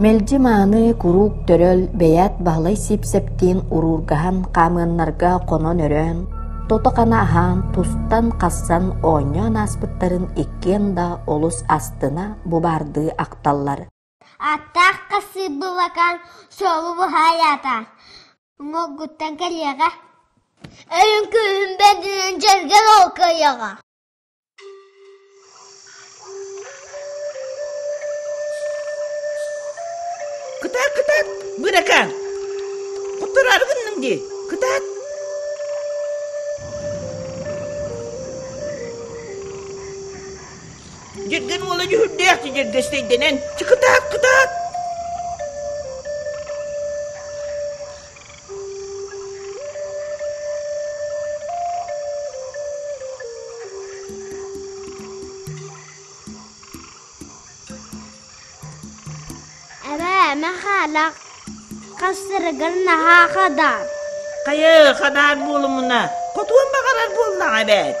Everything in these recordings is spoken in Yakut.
Мэлдьи мааны куруук төрөл бэйээт Баһылай Сиипсэптиин уруургаһан хаамыаннарга хонон-өрөөн, тото-хана аһаан, тустан-хассан оонньоон ааспыттарын иккиэн да олус астына бу баардыы ахталлар. Аттаах хасыы былакаан суолу быһаайаата, уҥуоргуттан кэлиэҕэ, өйүн күүһүн бэрдинэн дьэргэл ол кыайыаҕа. Кытаат, кытаат, быракаан! Хоттороору гынныҥ дии, кытаат! Дьиргин уола дьүһүрдээх дьиргэстэйдэнэн, кытаат, кытаат! Эбээ, Мэхээлэх хастарыгар наһаа хадаар. Хайа, хадаар буолумуна, хотуон баҕарар буоллаҕа эбээт.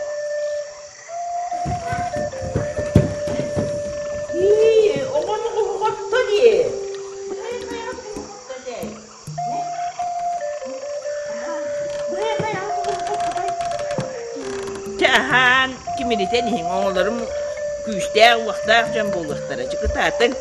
Ии, оҕом оҕоһоҕотто дии. Чэ, аһаан, кимиритэн иһиҥ, оҕолорум күүстээх-уохтаах дьон буолуохтара, чыкытаатыҥ.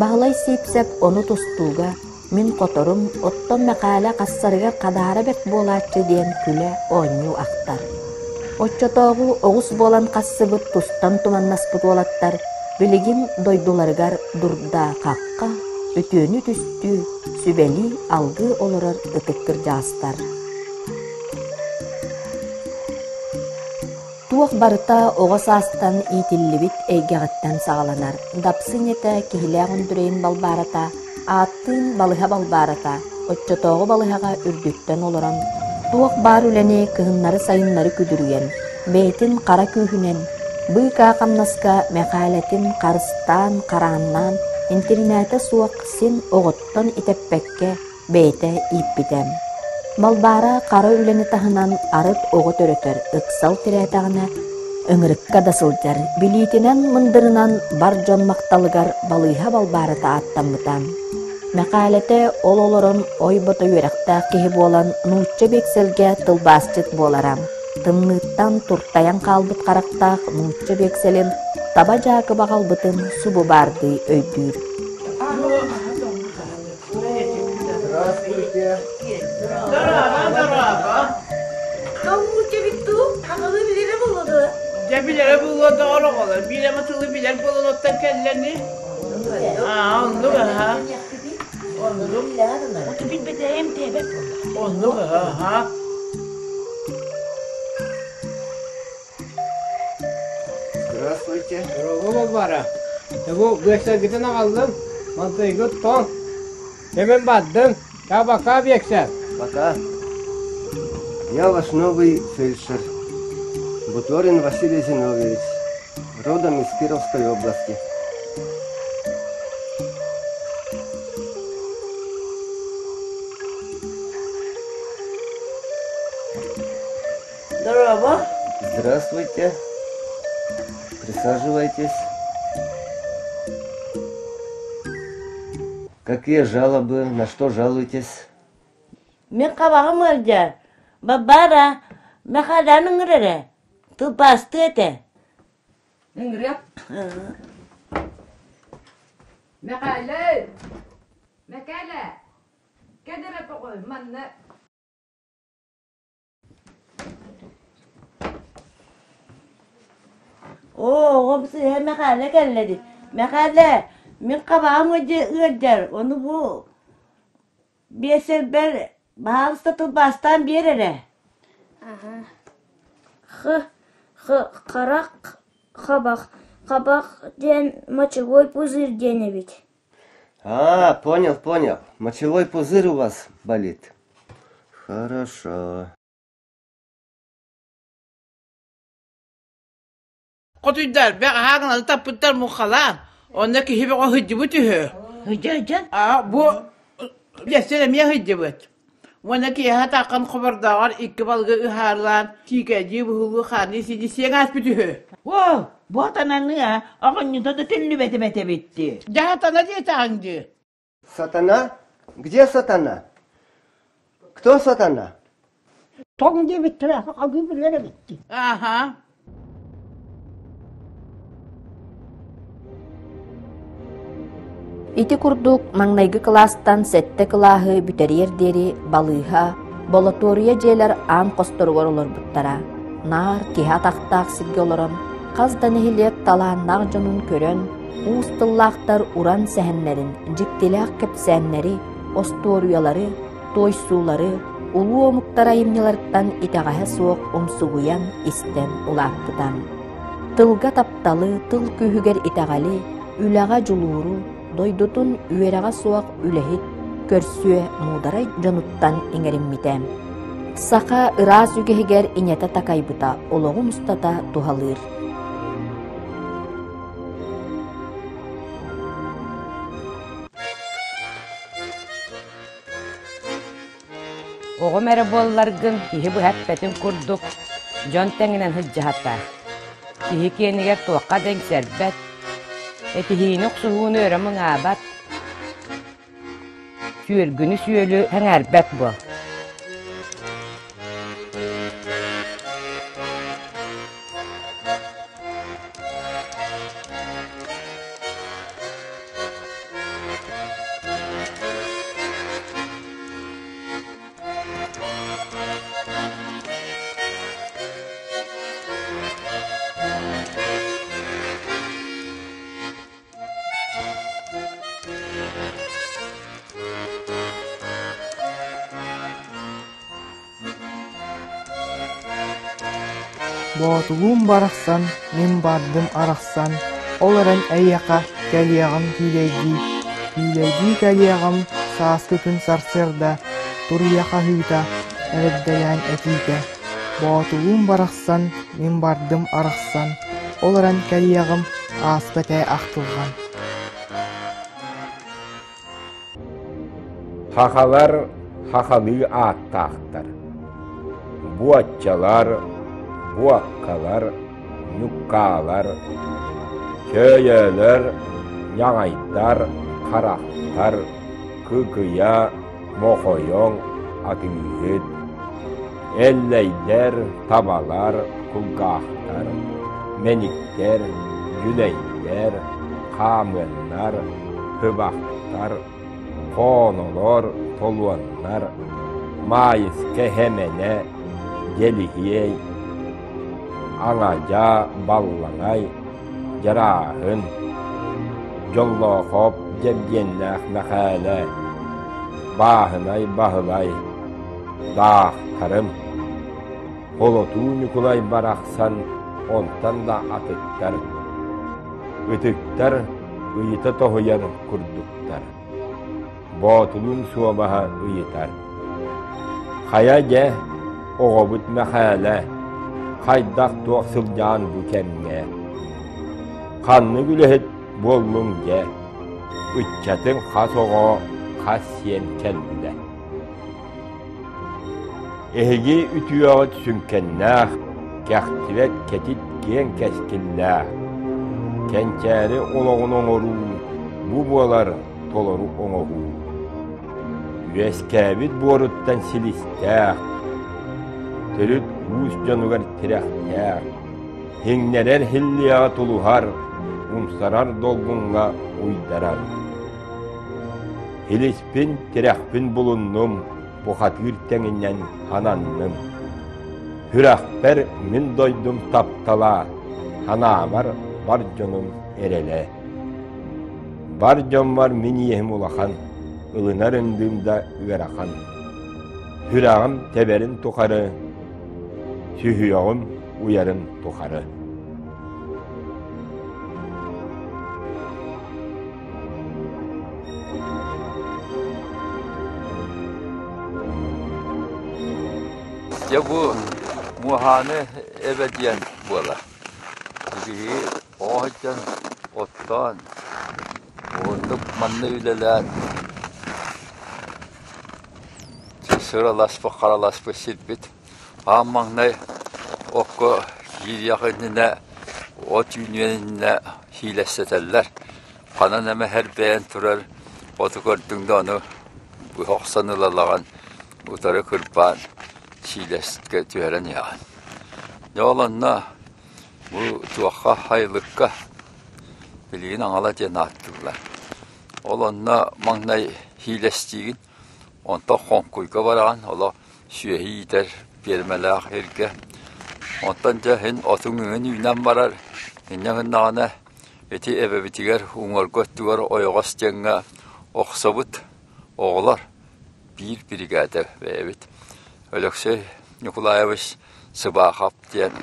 Баһылай Сиипсэп ону тустууга Мин хоторум, оттон Мэхээлэ хассарыгар хадаара бэрт буолааччы диэн күлэ оонньуу ахтар. Оччотооҕу оҕус буолан хассыбыт тустан туманнаспыт уолаттар билигин дойдуларыгар дурда-хахха, үтүөнү түстүү, сүбэлии алгыы олорор ытык кырдьаҕастар. Туох барыта оҕо саастан иитиллибит эйгэҕиттэн саҕаланар. Дапсы ийэтэ Киһилээх Өндүрэйин Балбаарата, ааттыын Балыһа Балбаарата, оччотооҕу балыһаҕа үрдүттэн олорон, туох баар үлэни кыһыннары-сайыннары күдүрүйэн, бэйэтин хара күүһүнэн, быыкаа хамнаска Мэхээлэтин харыстаан, харааннаан, интиринээтэ суох син оҕоттон итэппэккэ бэйэтэ ииппитэ. Балбаара хара үлэни таһынан арыт оҕо төрөтөр, ыксал тирээтэҕинэ ыҥырыкка да сылдьар, билиитинэн мындырынан бар дьон махталыгар балыыһа Балбаарата ааттаммыта. Мэхээлэтэ ол олорон ой-бото үөрэхтээх киһи буолан нуучча биэксэлгэ тылбаасчыт буолара. Тымныыттан туртайан хаалбыт харахтаах нуучча биэксэлин таба дьаакы баҕалбытын субу баардыы өйдүүр. Здравствуйте. Здорово, здорово. Калмучевитту, аҕалы билэрэ буолуо Дьэ билэрэ буолуо доҕор оҕолор. Биир эмэ тылы билэр буолан оттон кэллэни. Аа, оннук аха. Оннук. Оту билбэтэйим тээбэт буолла. Оннук аха. Здравствуйте. Здорово, Балбара. Бу биэксэргитин аҕаллым. Мантыйгыт тоҥ. Кэмин бардым. Пока, биэксэр. Пока. Я ваш новый фельдшер. Буторин Василий Зиновьевич. Родом из Кировской области. Здорово. Здравствуйте. Присаживайтесь. Какие жалобы, на что жалуетесь? Мин хабаҕым ыалдьар. Бабара, Мэхээлээн ыҥыр эрэ. Тылбаастыы этэ. Ыҥырыап. Мэхээлэ! Мэкээлэ! Кэл эрэ тоҕой, манна Оо, оҕом сыыһа Мэхээлэ кэллэ дии. Мэхээлэ, мин хабаҕым ыалдьар, ону бу биэсэрбэр баһаалыста тылбаастаан биэр эрэ. Х х харах хабах хабах диэн мочевой пузырь диэн эбит. А, понял, понял. Мочевой пузырь у вас болит. Хорошо. Хотуйдар, бэҕэһээ гыналы таппыттар муҥхалаан, онно киһи бөҕө сылдьыбыт үһү. Дьэ, Аа, бу дьэссен эмиэ сылдьыбыт. Уонна киэһэ тааххан хобордооҕор икки балыгы ыһаарлаан, сиикэйдии буһулуу хаанныы сиди сиэҥ ааспыт үһү. Оо, бу атананыы оҕонньута да төннүбэтим этэбитти. Дьаһатана диэтэҕиҥ дии. Сатана? Где сатана? Кто сатана? Тоҥ диэбиттэрэ алгыы билэр эбитти. Аха. Ити курдук маҥнайгы кылаастан сэттэ кылааһы бүтэриэр диэри балыыһа, болотуоруйа дьиэлэр аан хосторугар олорбуттара. Наар киһи атахтаах сиргэ олорон, хас да нэһилиэк талааннаах дьонун көрөн, уус тыллаахтар уран сэһэннэрин, дьиктилээх кэпсээннэри, остуоруйалары, туойсуулары, улуу омуктар айымньыларыттан итэҕэһэ суох умсугуйан истэн улааппыта. Тылга тапталы, тыл күүһүгэр итэҕэли, үлэҕэ дьулууру, дойдутун үөрэҕэ суох үлэһит, көрсүө муударай дьонуттан иҥэриммитэ. Саха ыраас үгэһигэр ийэтэ такайбыта олоҕун устата туһалыыр. Оҕом эрэ буолларгын киһи быһа эппэтин курдук дьон тэҥинэн сылдьыһата. Киһи киэнигэр туохха да иҥсэрбэт, этиһиини-охсуһууну өрө мыҥаабат, сүөргүнү-сүөлү сэҥээрбэт буол. Боотулуум барахсан, мин бардым арахсан, ол эрэн эйиэхэ кэлиэҕим күүлэйдии, күүлэйдии кэлиэҕим сааскы күн сарсыарда, туруйа хаһыыта, эрэддэлээн этиитэ. Боотулуум барахсан, мин бардым арахсан, ол эрэн кэлиэҕим ааспат ээ ахтылҕан. Хахалар хахалыы ааттаахтар: буоччалар, буоккалар, ньуккаалар, чөөйөөлөр, ньаҕайдар, харахтар, кыкыйа, мохойоҥ, атыыһыт, эллэйдэр, табалар, кулгаахтар, мэниктэр, дьүлэйдэр, хаамыаннар, хыбахтар, хоонолор, толуоннар, Маайыска Хэмэнэ, Дьэлиһиэй, Аҥадьа, Баллаҥай, Дьарааһын, Дьоллоохоп Дьэбдиэннээх Мэхээлэ, Бааһынай Баһылай, Даахтарым, Холотуу Ньукулай барахсан онтон да атыттар, ытыктар ыйыта тоһуйар курдуктар. Боотулуун суобаһа ыйытар: «Хайа дьэ, оҕобут Мэхээлэ, хайдах-туох сылдьаан бу кэмҥэ? Ханнык үлэһит буоллуҥ дьэ? Ыччатыҥ хас оҕо, хас сиэн кэллэ?» Эһиги үтүөҕүт сүҥкэннээх, кэхтибэт кэтит киэҥ кэскиллээх, кэнчээри олоҕун оҥоруу бу буолар толору оҥоһуу. Үөскээбит буоруттан силистээх, төрүт уус дьонугар тирэхтээх, иҥнэрэр һиллиэҕэ тулуһар, умсарар долгуҥҥа уйдарар. Илиспин, тирэхпин булуннум, бухатыыр тэҥинэн ананным. Сүрэхпэр мин дойдум таптала, санаабар бар дьонум эрэлэ. Бар дьоммор мин иэһим улахан, ылынар ындыым да ыарахан. Сүрэҕим тэбэрин тухары, сүһүөҕүм уйарын тухары. Дьэ бу муоһааны эбэ диэн буолар. Биһиги оҕо сылдьан оттоон, Уһуннук манна үлэлээн сыраласпыт, хараласпыт сирбит. Аан маҥнай окко киириэх иннинэ от үүнүөн иннинэ сиилэстэтэллэр. Ханан эмэ хэрбэйэн турар оту көрдүҥ да ону быһа охсон ылалаҕын утары кырбаан сиилэскэ түһэрэн иһэҕин. Дьэ ол онно бу туохха сайылыкка билигин аҥала диэн ааттыыллар. Ол онно маҥнай сиилэстиигин, онтон хоҥкуйга бараҕын, олох сүөһү иитэр пиэрмэлээх сиргэ. Онтон дьэ син отуҥ ыҥын үүнэн барар, инньэ гыннаҕына ити эбэбитигэр уҥуоргу өттүгэр ойоҕос диэҥҥэ охсобут оҕолор биир биригээдэ бэйэбит. Өлөксөй Ньукулаевич Сыбаахап диэн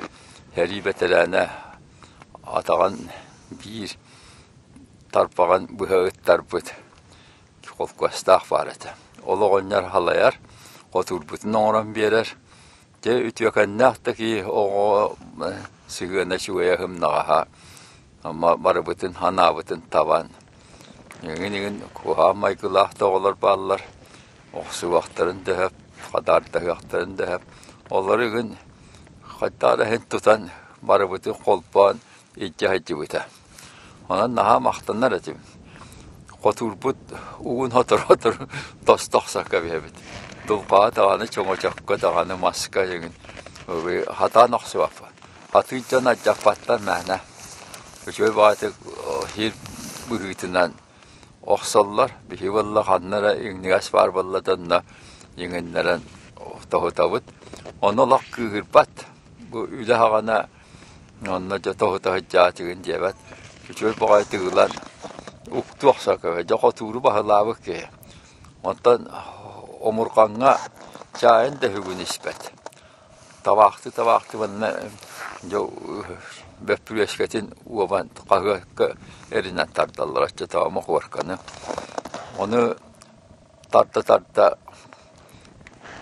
сэрии бэтэрээнэ атаҕын биир тарбаҕын быһа ыттарбыт холкуостаах баар этэ. Ол оҕонньор халайар, хотуурбутун оҥорон биэрэр. Дьэ үтүөкэннээх да киһи оҕо сыһыана үчүгэйэ ымнаҕаһа ама барыбытын санаабытын табан эҥин-эҥин куһаҕан майгылаах да оҕолор бааллар охсуһуохтарын да сөп, хадаардаһыахтарын да сөп. Олору игин хайдах да иһин тутан барыбытын холбоон илдьэ сылдьыбыта. Онон наһаа махтанар этим. Хотуурбут угун сотору-сотору тосто охсон кэбиһэбит. Дулҕаҕа даҕаны, чөҥөчөккө даҕаны, маска эҥин хатаан охсубаппыт. Хатыы дьон алдьаппаттар мээнэ. Үчүгэй баҕайытык сир быһыытынан охсоллор. Биһиги буолла ханна эрэ иҥнигэс баар буолла да онно иҥиннэрэн тоһутабыт. Ону олох кыыһырбат. Бу үлэ саҕана онно дьэ тоһута сылдьаатыгын диэбэт. Үчүгэй баҕайытык ылан уктуох сакыга дьэ хотууру баһылаабыт киһи. Онтон омурҕаҥҥа чаайын да үһүгүн испэт. Табаахтыы-табаахтыы манна дьэ бөппүрүөскэтин уобан хаһыакка эринэн тардаллар оччотооҕу мохуорканы. Ону тарда-тарда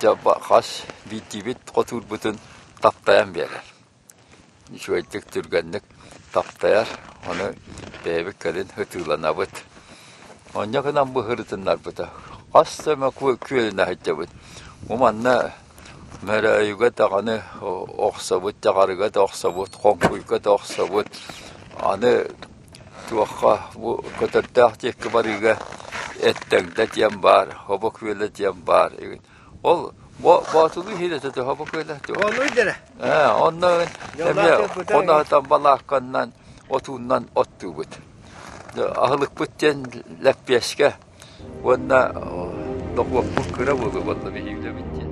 дьэ хас биирдиибит хотуурбутун таптайан биэрэр. Үчүгэйдик түргэнник таптайар, ону бэйэбит кэлин ытыыланабыт. Онньо гынан быһырытыннарбыта. Хас да эмэ күөлүнэ сылдьабыт. Бу манна Мөрөөйүгэ даҕаны охсобут, дьаҕарыга да охсобут, хоҥкуйга да охсобут. Аны туохха бу Көтөрдөөх диэки барыыга Эттэҥдэ диэн баар, Хобо күөлэ диэн баар. Ол Боотулуу иһирэтэ Хобо күөлэ. Онно эмиэ хоноһутан балаакканнан отуунан оттуубут. Аһылыкпыт диэн лэппиэскэ уонна дохуоппут кыра буолуо буолла биһиги үлэбит диэн.